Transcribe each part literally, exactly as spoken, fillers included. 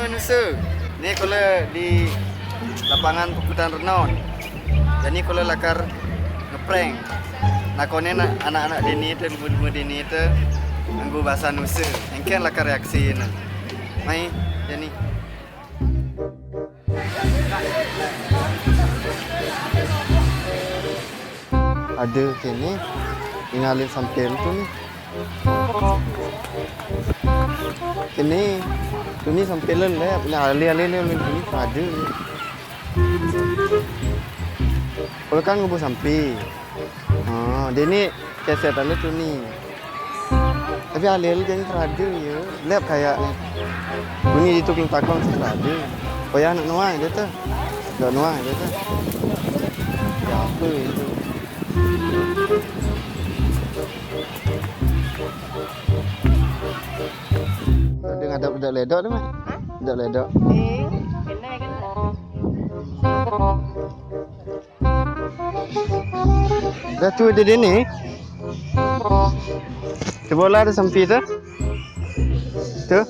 Nusa, ni kula di lapangan Puputan Renon. Jani kula lakar ngeprank. Nakonin anak-anak dini te, luma-luma dini te, nganggo basa Nusa. Engken lakar reaksine. Mai, jani. Ada kene, ningalin sampil tu ni. Kene, tu ni sampil lelep, ni ale, ale, ale, ale, tu ni ada. Kalau kan ngubu sampi. Ha, dia ni keset ale tu ni. Tapi alil jani terada ya. Lep kayak ni. Bunyi itu kena takon terada. Payah nak nuang dia tu. Nak nuang dia tu. Ya apa itu? Ada ngadap dak ledok tu, Mat? Dak ledok. Eh, kena, kena. Dah tu ada dia ni. Cuba lah ada sampi tu. Tu.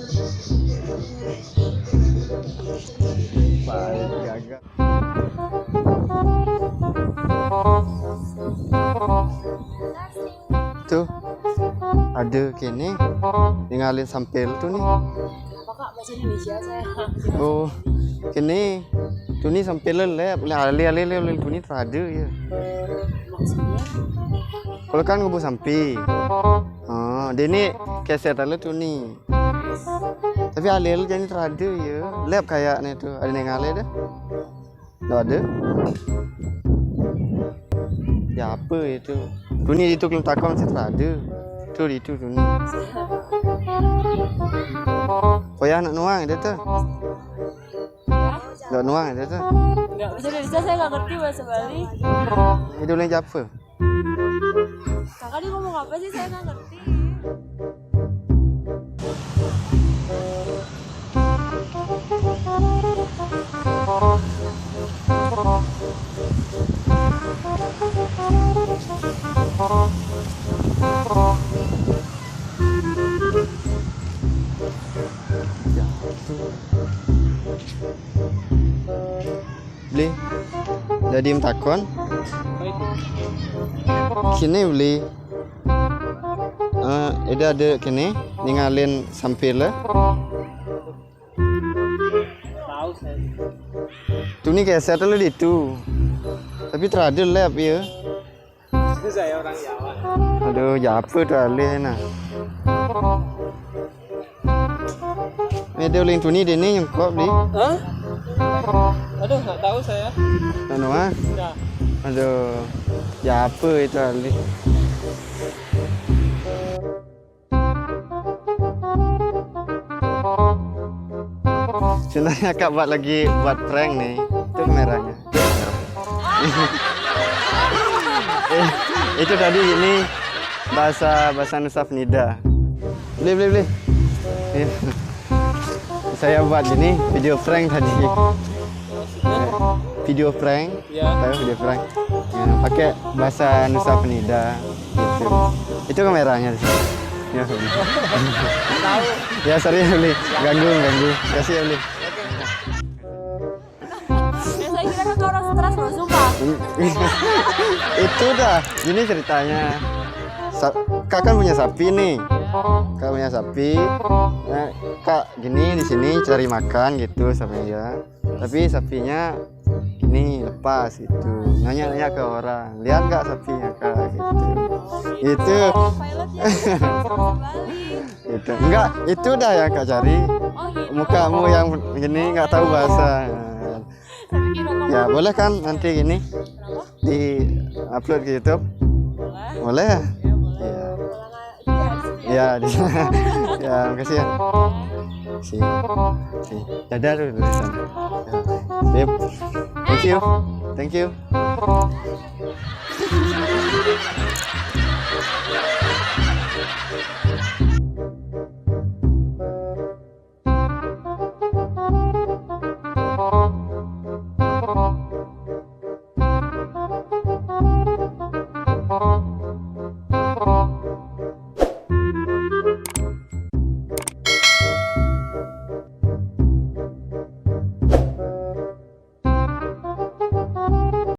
Baik, gagal. Tu. Ada kene. Ningalin sampil tu ni. Apa, Kak? Bahasa Indonesia saya. Oh, kene. Tu ni sampil lelep. Boleh alih-alih, alih, alih tu ni terada ya. Maksudnya? Kalau kan ngubu sampi. Ha, dia ni keset ale tu ni. Tapi alil jani terada ya. Lep kayak ni tu. Ada yang alil dah. Dah ada. Ya apa itu? Tu ni itu kalau takon mesti terada. Tu itu tu ni. Payah nak nuang dia tu. Nak nuang dia tu. Nggak bisa, saya nggak ngerti bahasa Bali. Itu lain siapa? Kakak dia ngomong apa sih? Saya nggak ngerti. Beli. Jadi em takon. Kini beli. Eh, ida ada kini ningalin sampil le. Tahu saya. Tu ni keset lu di tu. Tapi terada lep ya. Saya orang Jawa. Aduh, ya apa tu alih nah. Ni dia uling tu ni dia ni nyengkop di. Hah? Aduh, nggak tahu saya. Anu ah. Ya. Aduh, ya apa itu alih. Sebenarnya Kak buat lagi buat prank ni. Itu kameranya. Eh, itu tadi ini bahasa bahasa Nusa Penida. Boleh, boleh, boleh. Iya. Saya buat gini video prank tadi. Video prank. Ya. Tahu video prank. Ya, pakai bahasa Nusa Penida. Gitu. Itu kameranya di sini. Ya. Tahu. Ya, sorry ya, Beli. Ganggu, ganggu. Kasih ya, Beli. Ya, saya kira kan orang stres loh, sumpah. Itu dah. Ini ceritanya. Sa- Kak kan punya sapi nih. Kak punya sapi. Nah, Kak gini di sini cari makan gitu sama dia. Tapi sapinya ini lepas gitu. Nanya-nanya ke orang, "Lihat nggak sapinya, Kak?" Gitu. Itu. Pilotnya bahasa Bali. Gitu. Enggak, itu dah yang Kak cari. Oh, gitu. Mukamu yang gini nggak tahu bahasa. Saya pikir Kakak Ya, boleh kan nanti gini Kenapa? Di upload ke YouTube? Boleh. Boleh? Ya, boleh. Iya. Boleh nggak? Iya, di sini. Ya, di sini. Ya, makasih ya. Si. Si. Dadah dulu dari sana. Ya. Sip. Thank you. Thank you.